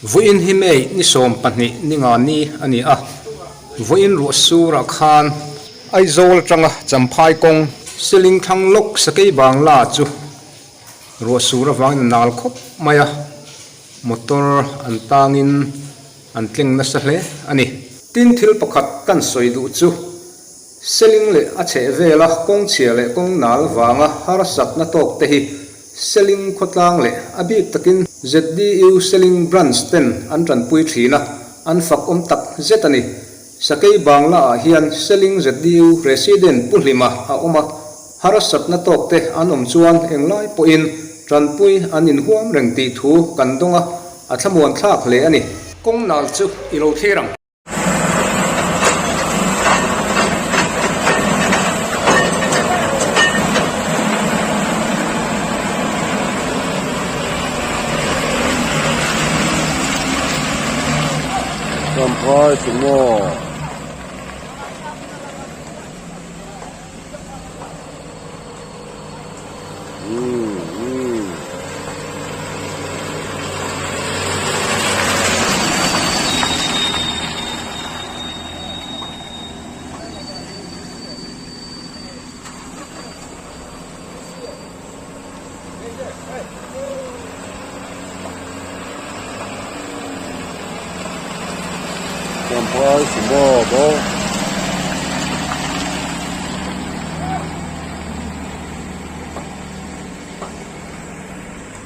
Vawiin hi May ni 12 ni nga ni a ni a, vawiin ruah surah khan Aizawl atanga Champhai kawng Seling thlang lawk Sakei Bangla chu ruah sur avangin a nal khawp mai a, motor an tangin an tleng nasa hle a ni. Tin thil pakhat kan sawi duh chu Seling leh a chheh vela kawng chhia leh kawng nal vanga harsatna tawk te hi Seling khawtlang leh a bik takin ZDU Seling Branch ten an tanpui thin a, an fak awm tak zet a ni. Sakei Bangla ah hian Seling ZDU President Pu Hlima a awm a, harsatna tawk te an awm chuan englai pawhin tanpui an inhuam reng tih thu kan dawng a, a thlamuan thlak hle a ni. Kawng nal chu i lo thlir ang. Champhai Sumo Umm umm. Champhai Sumo bawk.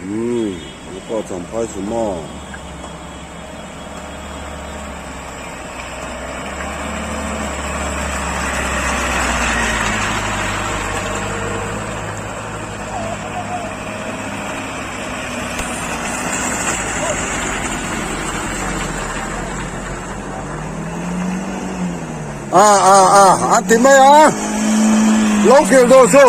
Umm heta Champhai Sumo. A a a an ti mai a lo khel dawn chu.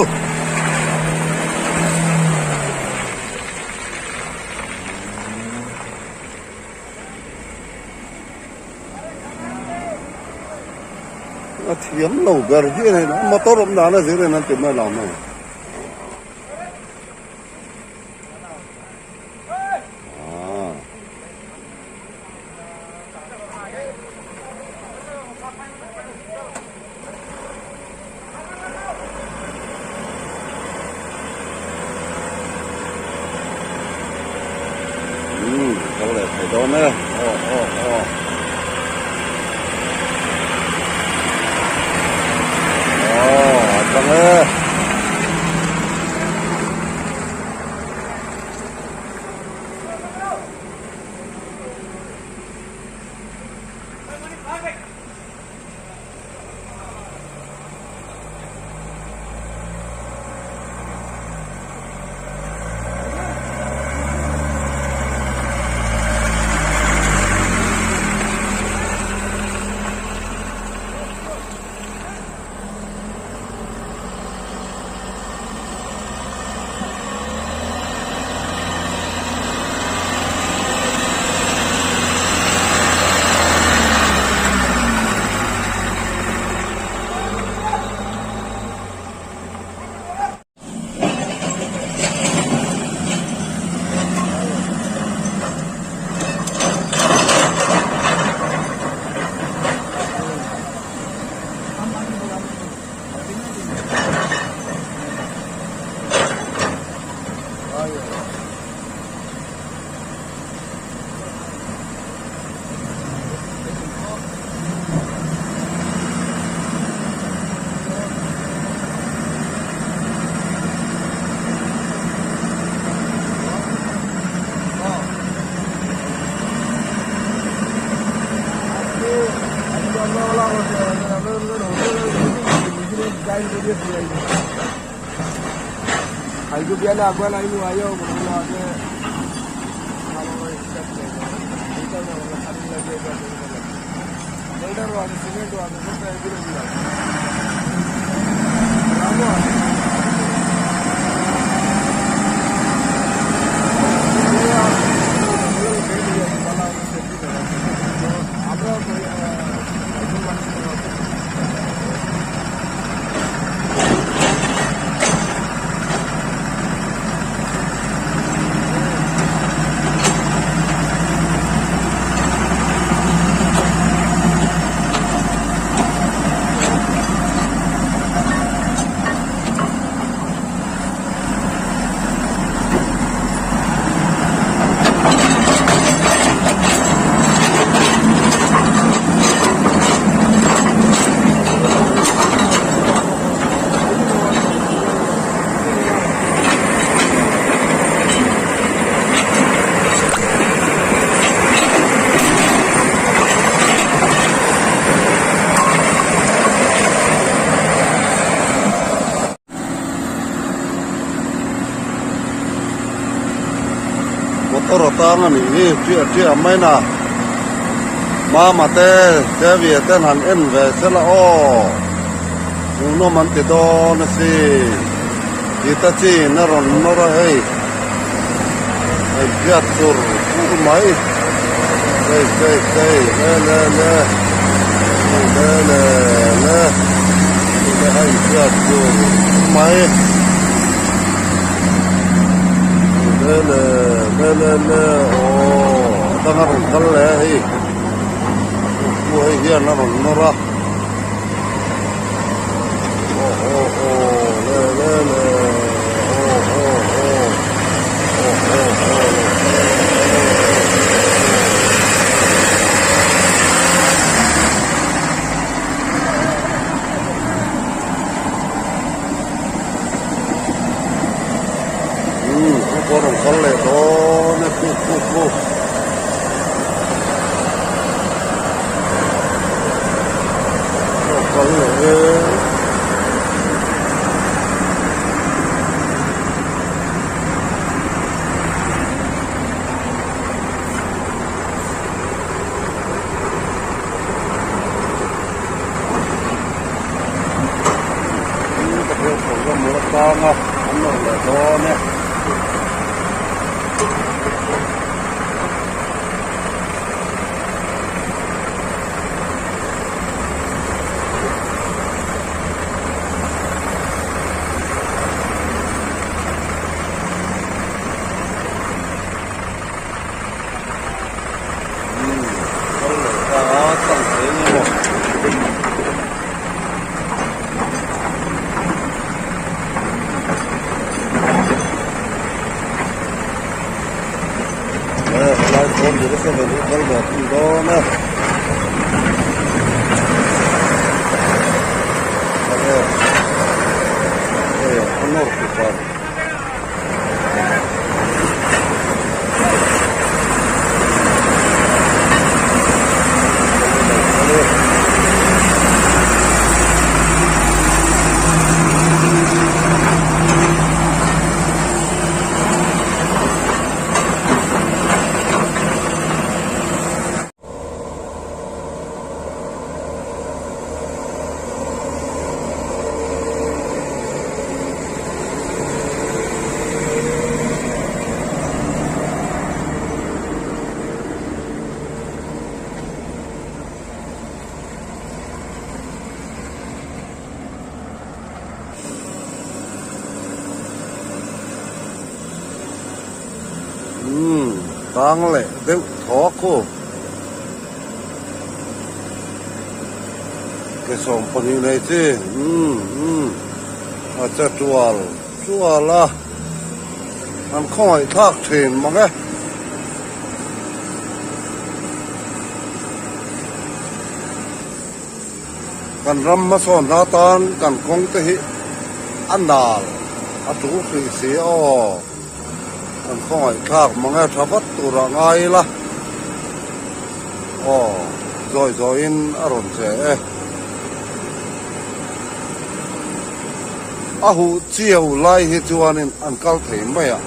A thiam lo ber hi a ni a motor awm dan a zir in an ti mai lo mai. Umm kal leh thei dawn e aw aw aw aw a tlang e. a nih hi ṭiah ṭiah mai na mama te Xavier ten han en ve sela aw hmuhnawm an ti dawn a sin Hitachi in a rawn nawr a hei a inhriat chur chur mai chei chei chei le le le le le le a inhriat chur chur mai. Le le le le le aw a dang a rawn kal leh a hei chu hei hian a rawn nawr a aw aw aw le le le aw aw aw aw aw aw lo kal e lo kal e aw aw aw. Umm khu pawh a rawn kal leh dawn e khu khu khu. A kal leh e. Ka hriat chho zawk mawlh atanga an nawr leh dawn e. Kal leh ta a tlang thei ang emaw. He helai 407 hi kal ve thung dawn a. Hei a nawr tukar. Umm tang leh deuh thaw khu. Ke 12 nei chi umm umm a che tual tual a an khawngaih thlak thin mang e. Kan ram hmasawn hna tan kan kawng te hi a nal a tul hrih si aw. Kan khawngaih thlak mang e tha vat tur ah ngai ila aw zawi zawiin a rawn che e. A huh chiau lai hi chuanin an kal thei mai a,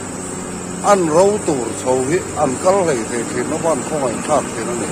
an ro tur chho hi an kal hlei thei thin lova an khawngaih thlak thin a ni.